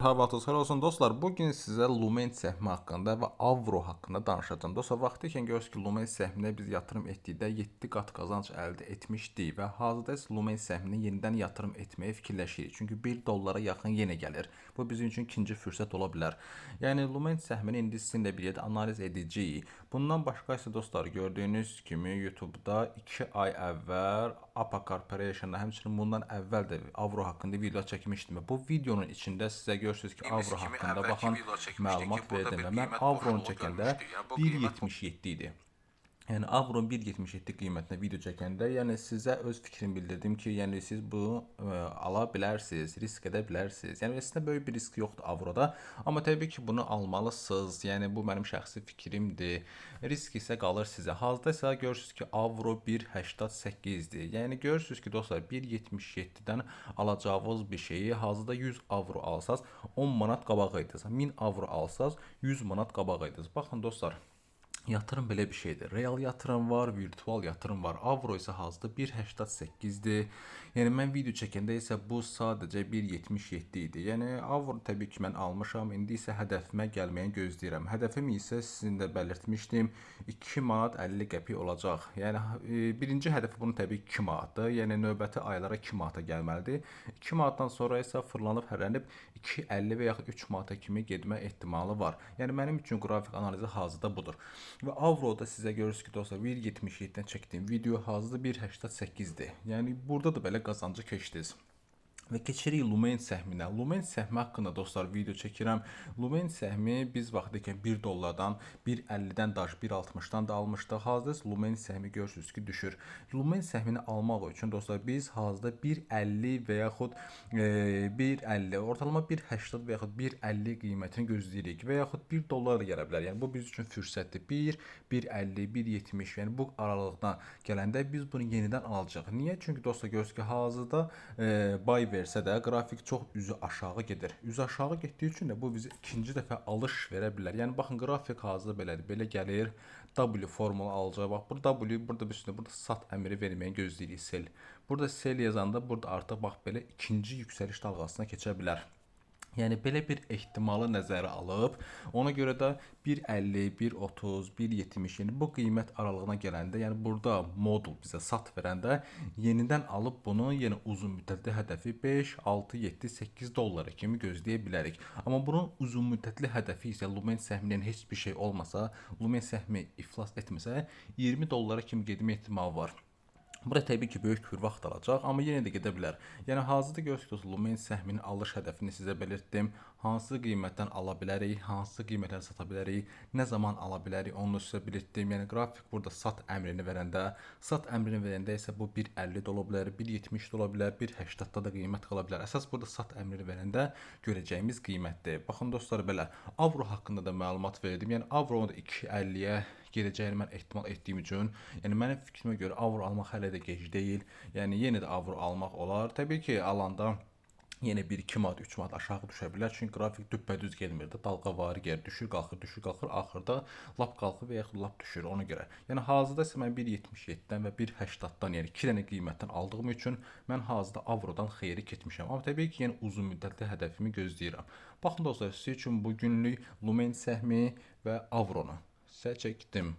Hər vaxtınız xeyir olsun dostlar. Bu gün sizə Lumen səhmi haqqında və Avro haqqında danışacağam. Dostlar, vaxtilə görürsünüz ki, Lumen səhminə biz yatırım etdikdə 7 qat qazanc əldə etmişdik və hazırda isə Lumen səhminə yenidən yatırım etməyi fikirləşirik. Çünki 1 dollara yaxın yenə gəlir. Bu bizim üçün ikinci fürsət ola bilər. Yəni Lumen səhmini indi sizinlə bir yerdə analiz edəcəyik. Bundan başqa isə dostlar, gördüyünüz kimi YouTube-da 2 ay əvvəl APA Corporation-da, həmçinin bundan əvvəl də Avro haqqında video çəkmişdim və bu videonun içində sizə görürsünüz ki, Dediyimiz Avro kimi haqqında əvvəlki baxın video çəkmişdik ki, məlumat burada verdim bir və mən qiymət Avronu boşluğu çəkəndə görmüşdük. Yəni bu qiymət 1.77 idi. Yəni Avro 1.77 qiymətinə video çəkəndə, yəni sizə öz fikrimi bildirdim ki, yəni siz bunu ala bilərsiniz, risk edə bilərsiniz. Yəni əslində böyük bir risk yoxdur Avroda, amma təbii ki, bunu almalısınız. Yəni bu mənim şəxsi fikrimdir. Risk isə qalır sizə. Hazırda isə görürsünüz ki, Avro 1.88-dir. Yəni görürsünüz ki, dostlar, 1.77-dən alacağınız bir şeyi hazırda 100 avro alsaz 10 manat qabağa idiniz. 1000 avro alsaz 100 manat qabağa idiniz. Baxın dostlar, yatırım belə bir şeydir. Real yatırım var, virtual yatırım var. Avro isə hazırda 1.88-dir. Yəni mən video çəkəndə isə bu sadəcə 1.77 idi. Yəni Avro təbii ki mən almışam. İndi isə hədəfimə gəlməyi gözləyirəm. Hədəfim isə sizin də bəlirtmişdim 2 manat 50 qəpik olacaq. Yəni birinci hədəfi bunun təbii ki 2 manatdır. Yəni növbəti aylara 2 manata gəlməlidir. 2 manatdan sonra isə fırlanıb hərlənib 2.50 və yaxud 3 manata kimi getmə ehtimalı var. Yəni mənim üçün qrafik analizi hazırda budur. Və Avroda sizə görürsünüz ki, dostlar, 1.77-dən çəkdiyim video hazırda 1.88-dir. Yəni burada da belə qazancı keçdiniz. Və keçirik Lumen səhminə. Lumen səhmi haqqında dostlar video çəkirəm. Lumen səhmi biz vaxtıkən 1 dollardan, 1.50-dən daş 1.60-dan da almışdıq. Hazırda Lumen səhmi görürsünüz ki, düşür. Lumen səhmini almaq üçün dostlar biz hazırda 1.50 və yaxud 1.50, ortalama 1.80 və yaxud 1.50 qiymətini gözləyirik və yaxud 1 dollar da gələ bilər. Yəni bu biz üçün fürsətdir. 1, 1.50, 1.70, yəni bu aralıqdan gələndə biz bunu yenidən alacağıq. Niyə? Çünki dostlar görürsünüz ki, hazırda buy versə də qrafik çox üzü aşağı gedir. Üzü aşağı getdiyi üçün də bu bizə ikinci dəfə alış verə bilər. Yəni baxın qrafik hazırda belədir. Belə gəlir. W formulu alacaq. Bax burada W, burada bir üstünə burada sat əmri verməyi gözləyirik sell. Burada sell yazanda burada artıq bax belə ikinci yüksəliş dalğasına keçə bilər. Yəni belə bir ehtimalı nəzərə alıb, ona görə də 1.50, 1.30, 1.70, yəni bu qiymət aralığına gələndə, yəni burada modul bizə sat verəndə yenidən alıb bunu yenə uzun müddətli hədəfi 5, 6, 7, 8 dollara kimi gözləyə bilərik. Amma bunun uzun müddətli hədəfi isə Lumen səhminin heç bir şey olmasa, Lumen səhmi iflas etməsə 20 dollara kimi getmə ehtimalı var. Bura təbii ki, böyük bir vaxt alacaq, amma yenə də gedə bilər. Yəni hazırda görürsünüz ki, Lumen səhminin alış hədəfini sizə belirtdim. Hansı qiymətdən ala bilərik, hansı qiymətdən sata bilərik, nə zaman ala bilərik, onu da sizə belirtdim. Yəni qrafik burada sat əmrini verəndə, sat əmrini verəndə isə bu 1.50 də ola bilər, 1.70 də ola bilər, 1.80-da da qiymət qala bilər. Əsas burada sat əmrini verəndə görəcəyimiz qiymətdir. Baxın dostlar, belə Avro haqqında da məlumat verdim. Yəni Avronu da 2.50-yə gedəcəyini mən ehtimal etdiyim üçün, yəni mənim fikrimə görə avro almaq hələ də gec deyil. Yəni yenə də avro almaq olar. Təbii ki, alanda yenə 1-2 manat, 3 manat aşağı düşə bilər. Çünki qrafik düppədüz getmir də, dalğavari gəlir, düşür, qalxır, düşür, qalxır, axırda lap qalxır və yaxud lap düşür ona görə. Yəni hazırda isə mən 1.77-dən və 1.80-dan, yəni 2 dənə qiymətdən aldığım üçün mən hazırda avrodan xeyri keçmişəm. Amma təbii ki, yenə uzun müddətli hədəfimi gözləyirəm. Baxın dostlar, sizin üçün bu günlük Lumen səhmi və avronu sizə çəkdim.